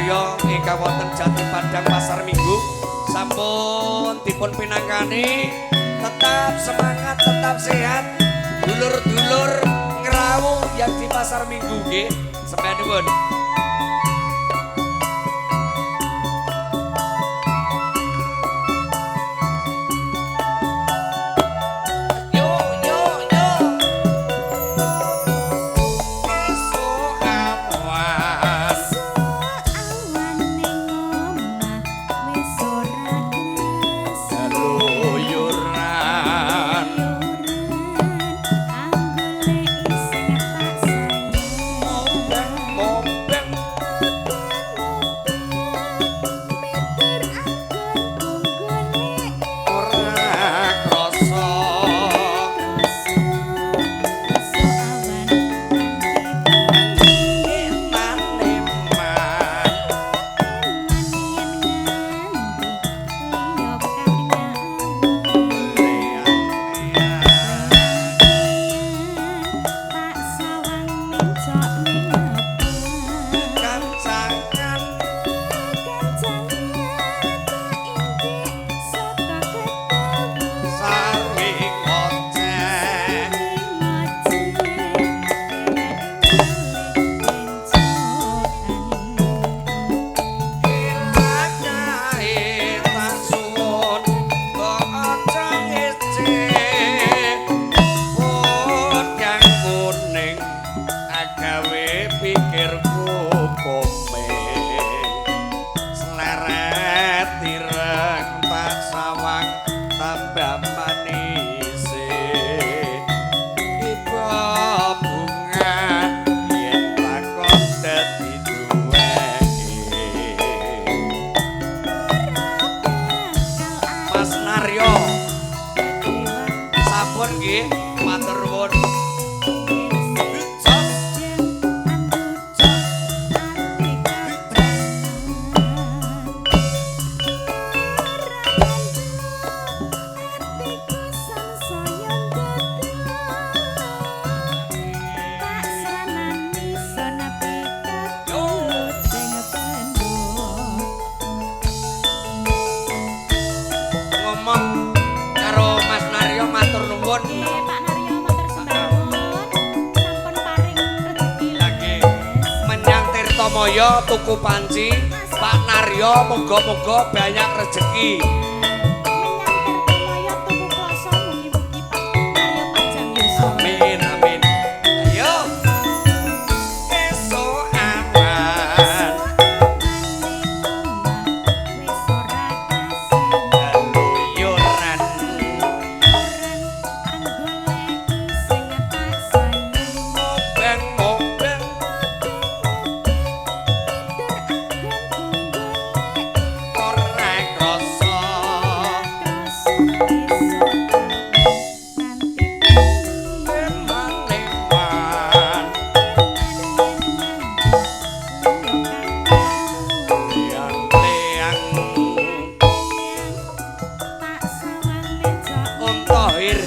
Naryo ingkang wonten Jati Padang Pasar Minggu sampun dipun pinangkani. Tetap semangat, tetap sehat. Dulur-dulur ngrawuh yang di Pasar Minggu nggih. Sembah nuwun. Yo yo yo. Esuk awan. Awan ning omah wis ora krasa. Keluyuran. Anggole isih tak sayang. Mobeng mobeng Meter anggonku golek ora krasa. krasa. Esuk awan nganti bengi. Eman eman. Eman yen nganti liya kang nyawang. Leang leang. Tak sawang mencok ning ngapak. Kancangan Kancangan tak indik soto ketemu. Saring ngoceh. Ngoceh dheweke ngalih kencokan. Ilakae tak suwun kok aja ngece. Podang kuning agawe pikirku komeng. Sleret ireng tak sawang tambah manise. Iba bunga yen takon dadi duweke. Mas Naryo sampun nggih, matur nuwun. Jos. Ngomong karo Mas Naryo matur nuwun. Pak Naryo matur sembah nuwun. Sampun paring rejeki Lagi menyang Tirtomoyo tuku panci. Pak Naryo muga-muga banyak rezeki. Menyang Tirtomoyo tuku kloso mugi-mugi Pak Naryo panjang yuswa. Amin amin. Ayo. Esuk awan. Wis ora kasan. Keluyuran. Anggole isih tak sayang. Mobeng mobeng Meter anggonku golek ora krasa. krasa. Esuk nganti bengi. Eman eman. Eman yen nganti liya kang nyawang. Leang leang. Tak sawang mencok Om Tohir.